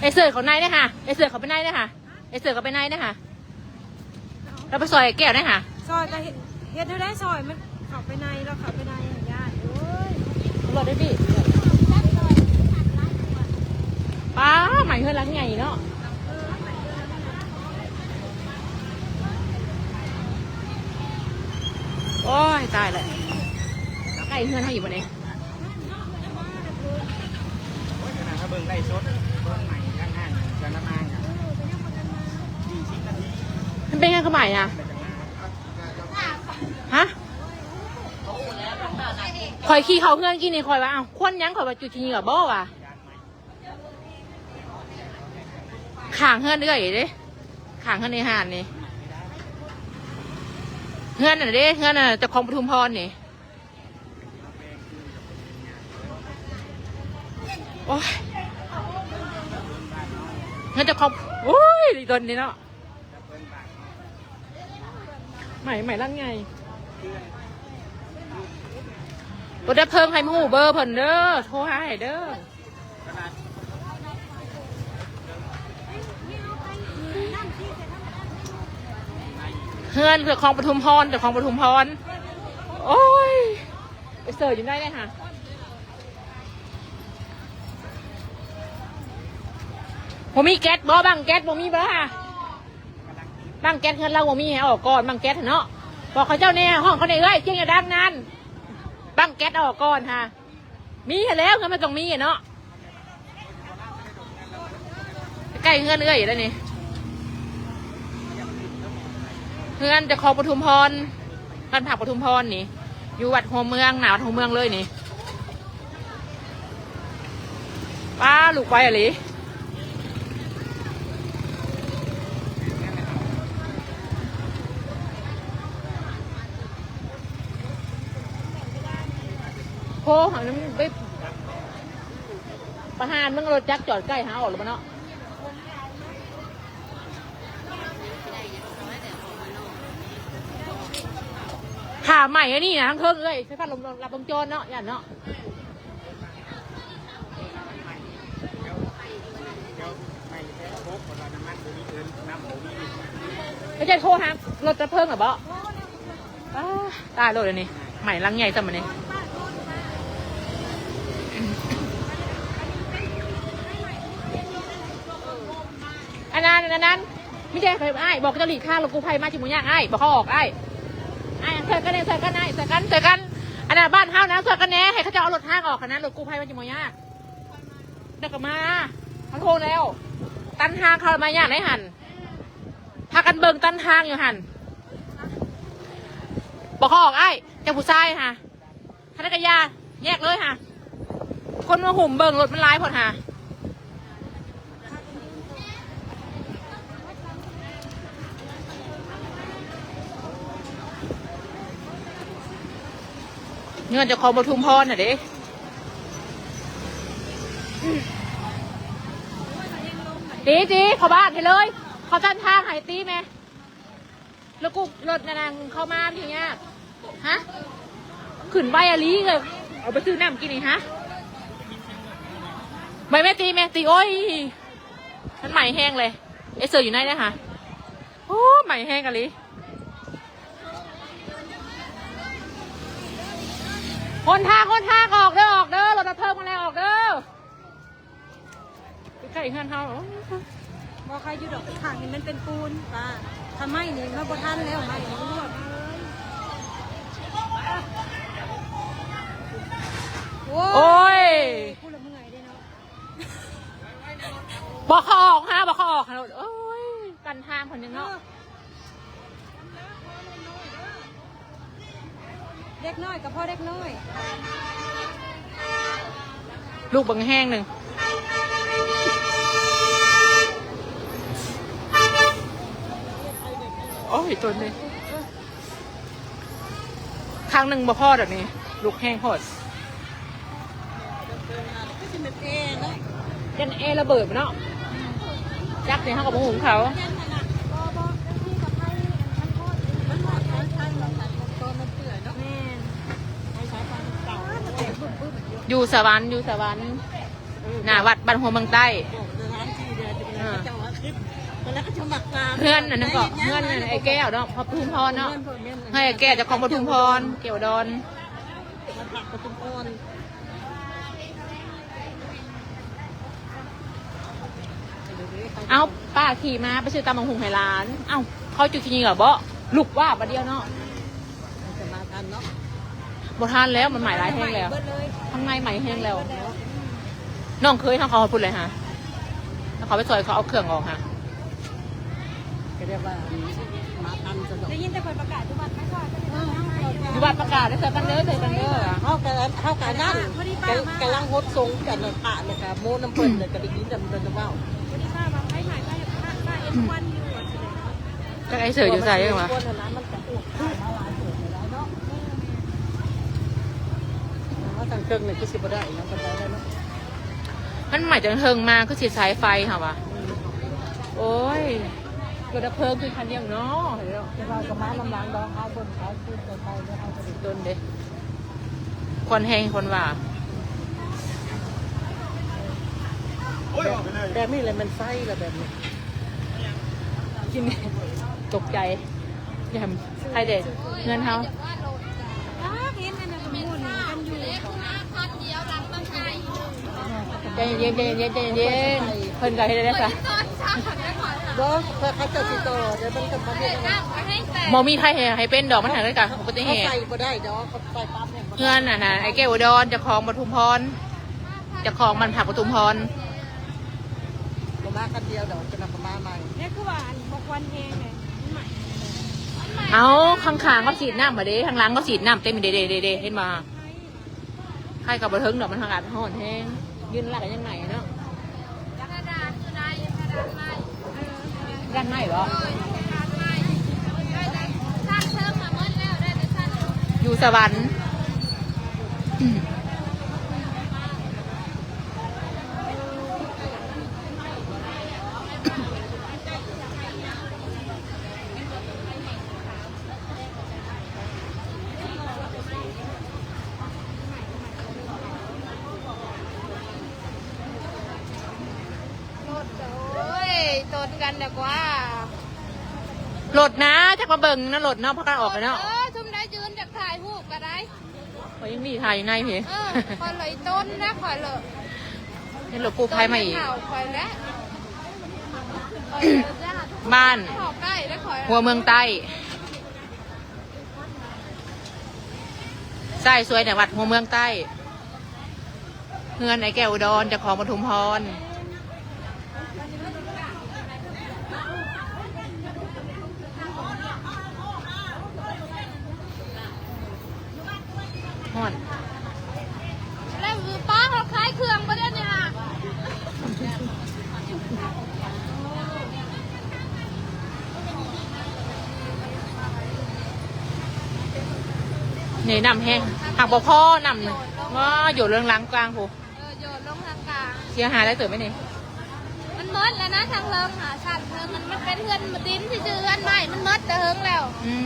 ອ້ເສີດເຂົ້າໃນເດ້ຫາ ອ້າຍເສີດເຂົ້າໄປໃນເດ້ຫາ ອ້າຍເສີດເຂົ້າໄປໃນເດ້ຫາ ລາວໄປຊ່ອຍອ້າຍແກ້ວເດ້ຫາ ຊ່ອຍກໍເຮັດ ເຮັດແນວໃດຊ່ອຍ ມັນເຂົ້າໄປໃນ ລາວເຂົ້າໄປໃນ ຢ້ານ ໂອ້ຍ ລອດໄດ້ບີ ປ້າ ໄໝ້ເຮືອນຫຼັງໃຫຍ່ເນາະ ໂອ້ຍ ຕາຍແລ້ວ ໃກ້ເຮືອນເຮົາຢູ່ບໍ່ນີ້? ໂອ້ຍ ຂະໜາດເຮົາເບິ່ງໄລຟ໌ສົດ ເບິ່ງໃໝ່ທາງຫ້າງເຄື່ອງນ້ຳມັນ ມັນເປັນຫຍັງຄືໃໝ່ນະ? ຮະ? ຂ້ອຍຂີ່ເຂົ້າເຮືອນກີ້ນີ້ ຂ້ອຍວ່າ ອ້າວ ຄວັນຫຍັງ? ຂ້ອຍວ່າຈຸດຂີ້ເຫຍື້ອບໍ່ວະ? ຂ້າງເຮືອນເອື້ອຍເດ້ ຂ້າງເຮືອນເອື້ອຍຫ່ານນີ້ ເຮືອນນັ້ນເດ້ ເຮືອນນັ້ນເຈົ້າຂອງປະທຸມພອນນີ້. ໂອ້ຍ ເງິນຈະຄອບ ໂອ້ຍ ອີ່ຕົນນີ້ເນາະ ໃໝ່ ໃໝ່ຫຼັງໃຫຍ່ ລົດດັບເພີງໃຫ້ມາຮູ້ເບີເພິ່ນເດີ ໂທຫາໃຫ້ເດີ. ເຮືອນເຈົ້າຂອງປະທຸມພອນ ເຈົ້າຂອງປະທຸມພອນ ໂອ້ຍ ໄປເສີດຢູ່ໃນເດ້ຫາ ບໍ່ມີແກັດບໍ່? ບັ້ງແກັດບໍ່ມີບໍ່ຫາ? ບັ້ງແກັດເຮືອນລາວບໍ່ມີ ໃຫ້ອອກກ່ອນ ບັ້ງແກັດຫັ້ນເນາະ ບອກເຂົາເຈົ້າແດ່ ຮ້ອງເຂົາແດ່ເອື້ອຍ ສຽງຢ່າດັງນັ້ນ ບັ້ງແກັດອອກກ່ອນຫາ. ມີຫັ້ນແຫຼ້ວ ເຮືອນມັນຕ້ອງມີເນາະ ໃກ້ເຮືອນເອື້ອຍແລ້ວນີ້ ເຮືອນເຈົ້າຂອງປະທຸມພອນ ບ້ານພັກປະທຸມພອນນີ້ ຢູ່ວັດຫົວເມືອງ ໜ້າວັດຫົວເມືອງເລີຍນີ້ ປ້າ ລຸກໄວອີ່ຫຼີ. ໂທຫານຳເບ ປະທານ ມຶງເອົາລົດຈັກຈອດໃກ້ຫາອອກແລ້ວບໍ່ເນາະ? ຖ້າໄໝ້ອັນນີ້ນະ ທາງເທິງເອື້ອຍ ໃຊ້ພັດລົມລັດວົງຈອນເນາະ ຢ້ານເນາະ. ເຂົາຈະໂທຫາລົດດັບເພີງລະບໍ? ອ້າ ຕາຍໂລດອັນນີ້ ໄໝ້ຫຼັງໃຫຍ່ຊ້ຳອັນນີ້ ອັນນັ້ນ ອັນນັ້ນ ມີແຕ່ອ້າຍບອກເຈົ້າຫຼີກທາງ ລົດກູ້ໄພມາຊິບໍ່ຍາກ ອ້າຍບອກເຂົາອອກ ອ້າຍ ອ້າຍ ຊ່ອຍກັນແດ່ ຊ່ອຍກັນ ອ້າຍ ຊ່ອຍກັນ ຊ່ອຍກັນ ອັນນັ້ນບ້ານເຮົານະ ຊ່ອຍກັນແດ່ ໃຫ້ເຂົາເຈົ້າເອົາລົດທາງອອກຫັ້ນນະ ລົດກູ້ໄພມາຊິບໍ່ຍາກ. ແລ້ວກໍມາ ມາໂທແລ້ວ ຕັນທາງເຂົ້າມາຍາກໄດຫັ້ນ ພາກັນເບິ່ງຕັນທາງຢູ່ຫັ້ນ ບອກເຂົາອອກ ອ້າຍ ເຈົ້າຜູ້ຊາຍຫາ ຄັນນັ້ນກໍຢ່າ ແຍກເລີຍຫາ ຄົນມາຫຸ້ມເບິ່ງລົດມັນຫຼາຍໂພດຫາ. ເຮືອນເຈົ້າຂອງປະທຸມພອນນະເດ້ ຕີ ຕີ ເຂົ້າບ້ານໃຫ້ເລີຍ ເຂົາຕັນທາງໃຫ້ ຕີແມ່. ລົດກູ້ ລົດນັ້ນເຂົ້າມາມັນຊິຍາກ ຮະ ຂຶ້ນໄວອີ່ຫຼີເອີຍ ເອົາໄປຊື້ນ້ຳກິນນີ້ ຮະ ໄວແມ່ ຕີແມ່ ຕີ ໂອ້ຍ ມັນໄໝ້ແຮງເລີຍ ເອເຊີຢູ່ໃນເດ້ຫະ ໂອ້ ໄໝ້ແຮງອີ່ຫຼີ ຫົນທາງ ຫົນທາງ ອອກເດີ ອອກເດີ ລົດດັບເພີງມາແລ້ວ ອອກເດີ. ໃກ້ເຮືອນເຮົາ ໂອ້ ບໍ່ໃຄຢູ່ດອກ ຂ້າງນີ້ມັນເປັນປູນປ້າ ຖ້າໄມ້ນີ້ມັນບໍ່ທັນແລ້ວ ໄມ້ນີ້ມັນລວກ ໂອ້ຍ ໂອ້ຍ ຜູ້ລະເມື່ອຍເດ້ເນາະ ບໍ່ເຂົ້າອອກຫາ ບໍ່ເຂົ້າອອກຫາໂລດ ໂອ້ຍ ກັນທາງເພິ່ນຍັງເນາະ. ເດັກນ້ອຍກໍພໍເດັກນ້ອຍ ລູກເບິ່ງແຮງໜຶ່ງ ໂອ້ຍ ຕົນນີ້ ຄັ້ງໜຶ່ງບໍ່ພໍດອກນີ້ ລູກແຮງໂພດ. ຢ້ານແອລະເບີດເນາະ ຈັກນີ້ເຮົາກໍບໍ່ຮູ້ເຂົາ ຢູ່ສະຫວັນ ຢູ່ສະຫວັນ ໜ້າວັດບ້ານຫົວເມືອງໃຕ້. ເຮືອນອັນນັ້ນກໍ ເຮືອນອັນໄອ້ແກ້ວເນາະ ປະທຸມພອນເນາະ ເຮືອນ ເຮືອນ ເຮືອນອ້າຍແກ້ວ ເຈົ້າຂອງປະທຸມພອນ ແກ້ວອຸດອນ ປະທຸມພອນ. ເອົ້າ ປ້າຂີ່ມາໄປຊື້ຕຳບັກຫຸ່ງໃຫ້ຫຼານ ເອົ້າ ເຂົາຈຸດຂີ້ເຫຍື້ອບໍ ລຸກວາບບາດດຽວເນາະ. ມັນຈະມາທັນເນາະ ບໍ່ທັນແລ້ວ ມັນໄໝ້ຫຼາຍແຮງແລ້ວ ທາງໃນໄໝ້ແຮງແລ້ວ. ນ້ອງເຂີຍເຮົາເຂົ້າຮອດພຸ້ນເລີຍຫາ ເຂົາໄປຊ່ອຍເຂົາເອົາເຄື່ອງອອກຫາ ກໍຮຽກວ່າມາທັນຊະດອກ. ໄດ້ຍິນແຕ່ເພິ່ນປະກາດຢູ່ວັດນະຄອນ ຢູ່ວັດປະກາດເດີ ຊ່ອຍກັນເດີ ຊ່ອຍກັນເດີ. ເຮົາກະ ເຮົາກະນັ້ນ ກຳລັງຫົດສົງກັນພະ ແລ້ວກະໂມ້ນຳເພິ່ນ ແລ້ວກະໄດ້ຍິນແຕ່ເພິ່ນເວົ້າ ຈັກໄອ້ເສີຢູ່ໃສວະ ມາທາງເທິງນີ້ຄືຊິບໍ່ໄດ້ຫຍັງປານໃດແລ້ວເນາະ ມັນມາຈາກເທິງມາຄືຊິສາຍໄຟຫາວະ. ໂອ້ຍ ລົດດັບເພີງຄືຄັນດຽວເນາະ ແຕ່ວ່າກໍມານຳຫຼັງດອກ ເຮົາເບິ່ງຂາຍຄືນໄກໆ ເດີເຮົາກໍໄດ້ຕົ້ນເດ້ ຄວັນແຮງ ຄວັນວ່າ ແບບນີ້ແຫຼະແມ່ນໄຟລະແບບນີ້ ກິນ ຕົກໃຈ ແຢມ ໃຜເດ້ ເຮືອນເຮົາ ເຫັນອັນນັ້ນໝູ່ນີ້ກັນຢູ່ ໃຈເຢັນໆ ໃຈເຢັນໆ ເພິ່ນກໍເຮັດໄດ້ຊະ ບໍ່ ເຂົາເຈົ້າຊິຕໍ່ ແຕ່ມັນກໍບໍ່ເຮັດ ບໍ່ມີໃຜໃຫ້ ໃຫ້ເປັນດອກ ມັນຫາກໄດ້ກະອຸບັດຕິເຫດ ເຂົາໃສ່ບໍ່ໄດ້ດອກ ເຂົາໃສ່ປັບແມ່ນບໍ່ໄດ້. ເຮືອນອັນນ່າ ອ້າຍແກ້ວອຸດອນ ເຈົ້າຂອງປະທຸມພອນ ເຈົ້າຂອງບ້ານພັກປະທຸມພອນ ບໍ່ມາຄັນດຽວດອກ ຈະນຳມາໃໝ່ ນີ້ຄືວ່າອັນບໍ່ຄວັນແຮງແຫຼະ ມັນໄໝ້ ເອົາ ຂ້າງໆ ເຂົາສີດນ້ຳມາເດ້ ຂ້າງຫຼັງເຂົາສີດນ້ຳເຕັມເດ້ໆໆ ເຫັນບໍ່? ໃຜກໍບໍ່ເຖິງດອກ ມັນອາກາດມັນຮ້ອນແຮງ ຢືນລາກກໍຍັງໄໝ້ເນາະ ດ້ານໃໝ່ບໍ? ຢູ່ສະຫວັນ ໂອ້ຍ ໂຕດກັນດອກວ່າ ລົດນະ ຈັກມາເບິ່ງນະ ລົດເນາະ ພາກັນອອກເລີຍເນາະ ເອີ ຊຸມໃດຢືນຢາກຖ່າຍຮູບກໍໄດ້. ຂ້ອຍຍັງມີຖ່າຍຢູ່ໃນພີ້ ເອີ ຂ້ອຍເລີຍຕົ້ນນະ ຂ້ອຍເລີຍ ເຫັນລົດກູ້ໄພມາອີກ ຂ້ອຍແຫຼະ ບ້ານຫົວເມືອງໃຕ້ ຊາຍສວຍໃນວັດຫົວເມືອງໃຕ້ ເຮືອນອ້າຍແກ້ວອຸດອນ ເຈົ້າຂອງປະທຸມພອນ. ຮ້ອນ ແລ້ວປ້າເຮົາຂາຍເຄື່ອງບໍ່ໄດ້ນີ້ຫາ ນີ້ນ້ຳແຮງ ຫາກບໍ່ພໍນ້ຳນີ້ ວ້າ ໂຍນເລື່ອງລ້າງກາງພຸ້ນ ເອີ ໂຍນລົງທາງກາງ ເສຍຫາຍຫຼາຍເຕີບໄໝນີ້? ມັນໝົດແລ້ວນະ ທາງເທິງຫາຊັ້ນເທິງ ມັນ ມັນເປັນເຮືອນດິນຊື່ໆ ເຮືອນໄມ້ ມັນໝົດແຕ່ເຫິງແລ້ວ ອືມ.